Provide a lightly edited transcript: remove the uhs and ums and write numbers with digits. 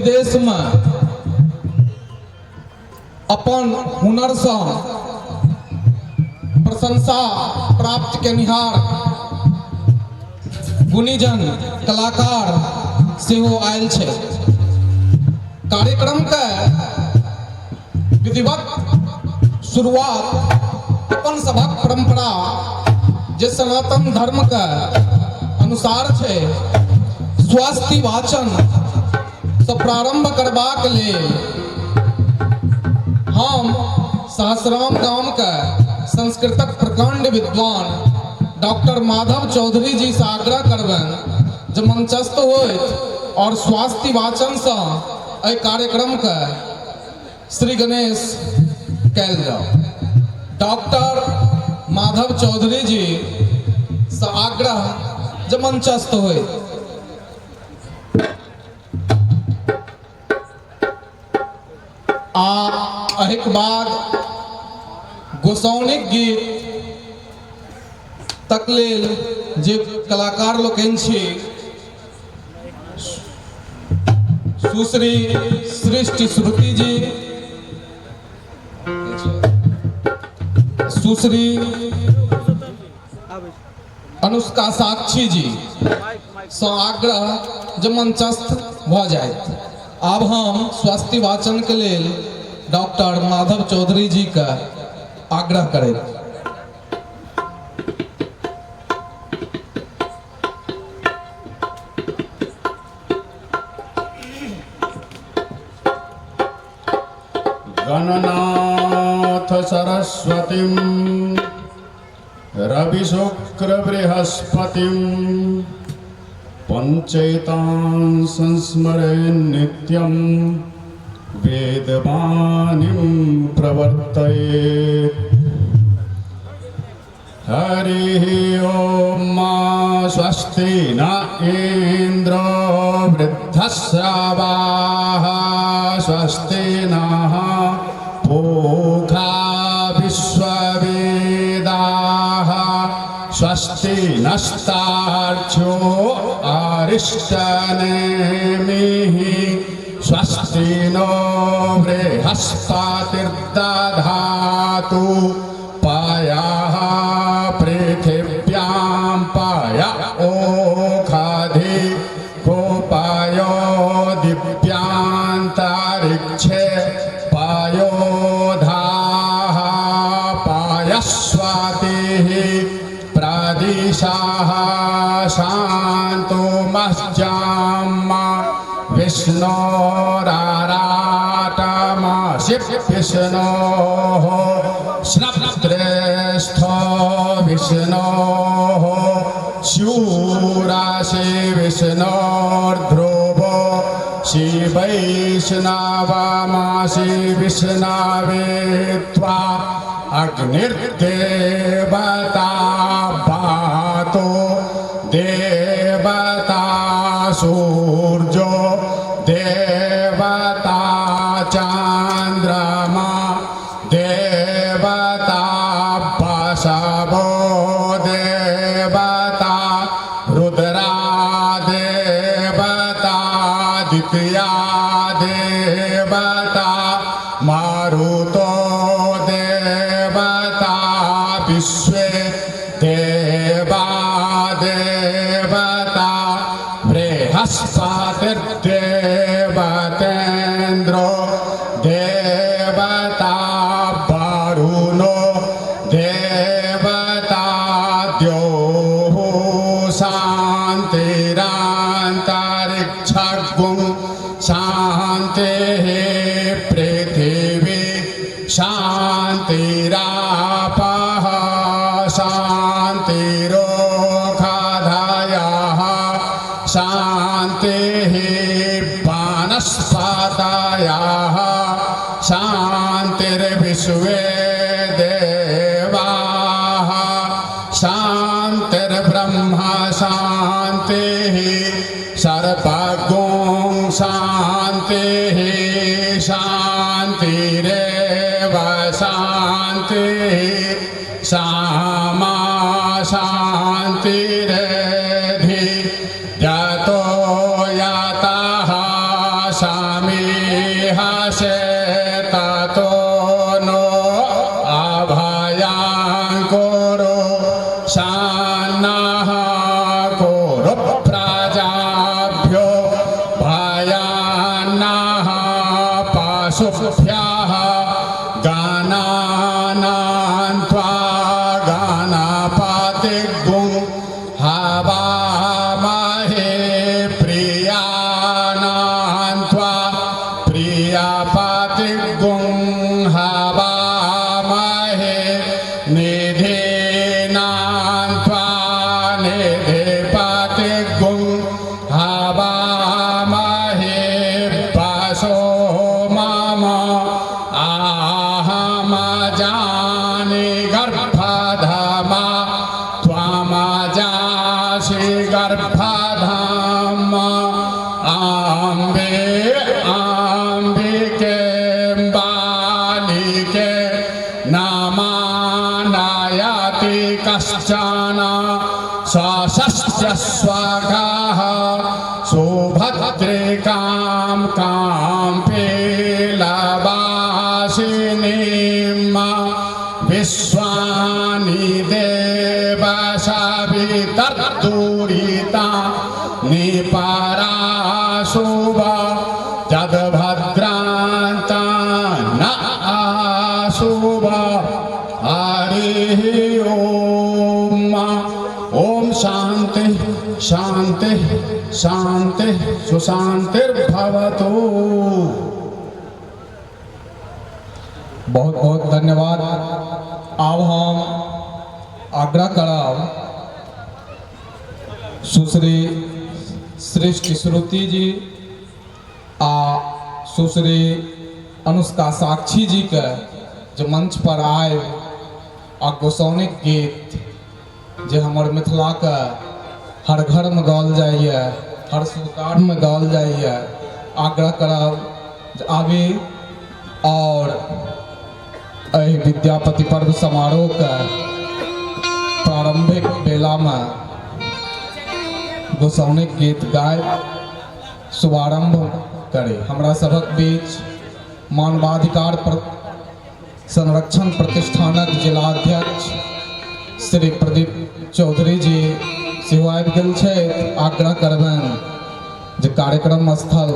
विदेशमे अपन हुनरसँ प्रशंसा प्राप्त केनिहार गुणीजन कलाकार सेहो आयल छै। कार्यक्रमके विधिवत शुरुआत अपन सभक परंपरा जे सनातन धर्मके अनुसार छै, स्वस्ति वाचन से प्रारंभ करबाक लेल हम सहसराम गामके संस्कृतक प्रकांड विद्वान डॉक्टर माधव चौधरी जी से आग्रह करबनि जे मंचस्थ होइत और स्वास्थ्य वाचन से एहि कार्यक्रमके श्री गणेश कयल जाओ। डॉक्टर माधव चौधरी जी से आग्रह जे मंचस्थ होइत। आ एहिके बाद गोसाउनिक गीत तक लेल जे कलाकार लोकनि छी, सुश्री सृष्टि श्रुति जी, सुश्री अनुष्का साक्षी जी सँ आग्रह जे मंचस्थ भऽ जाइत। आब हम स्वस्ति वाचन के लेल डॉक्टर माधव चौधरी जी के आग्रह करैत। गणनाथ सरस्वतीं रविशुक्रबृहस्पतिं पञ्चैतां संस्मरेन् नित्यं वेदवाणीं प्रवर्तयेत्। हरिः ॐ मा स्वस्ति न इन्द्रो वृद्धश्रवाः स्वस्ति नः पूषा विश्ववेदाः स्वस्ति नस्तार्क्ष्यो अरिष्टनेमिः स्वस्ति नो बृहस्पतिर्दधातु पायाः पृथिव्यां पाय ओषधि कोपायो दिव्यान्तरिक्षे पायोधाः पायस्वातिः प्रदिशाः शान्तो मश्चाम्मा विष्णोराराटमासि विष्णोः स्नप्त्रेष्ठो विष्णोः शूरासि विष्णोर्ध्रुवो शिवैष्णवमासि विष्णवे त्वा अग्निर्देवता पातो देवता सूर्यो देवता चंद्रमा देवता बसवो देवता रुद्रा देवता द्वितीया देवता मारुतो देवता विश्वे देवा देवता बृहस्पतिर्देवतेन्द्रो देवता वरुणो देवता द्यौः शान्तिरान्तरिक्षगुं शान्तिः पृथिवी शान्तिरापः शान्तिरोषधयः शान्तिः वनस्पतयः शान्तिर्विश्वे देवाः शान्तिर्ब्रह्म शान्तिः सर्वगुं शान्तिः शान्तिरेव शान्तिः सामा शान्तिरेधि यतो यतः शान्तिः। ततो नो अभयं कुरु सन्नः कुरु प्रजाभ्यो भयान्नः पशुभ्यः गणानां त्वा गणपतिगुं हवामहे प्रियाणां त्वा प्रियपतिगुं हवामहे निधीनां त्वा निधिपतिगुं हवामहे पशो मम आहमजानि गर्भधमा त्वमजासि गर्भधाम अम्बे अम्बिके बालिके नमानयति कश्चन सशस्य स्वगः सुभद्रिकां काम्पीलवासिनीं विश्वानि देव सवितर्दुरिता निपराशुभ जद्भद्रान्ता न आशुभ। हरिः ॐ। ॐ शान्ति शान्ति शान्ति सुशान्तिर्भवतु। बहुत बहुत धन्यवाद। आब हम आग्रह करब सुश्री सृष्टि श्रुति जी आ सुश्री अनुष्का साक्षी जी के जे मंच पर आबि आ गोसाउनिक गीत जे हमर मिथिलाके हर घरमे गाओल जाइए, हर सुकारमे गाओल जाइए, आग्रह करब जे आबी और एहि विद्यापति पर्व समारोहके प्रारंभिक बेलामे गोसाउनिक गीत गाय शुभारंभ करे। हमरा सभक बीच मानवाधिकार संरक्षण प्रतिष्ठानक जिलाध्यक्ष श्री प्रदीप चौधरी जी सेहो आबि गेल छथि। आग्रह करबनि जे कार्यक्रम स्थल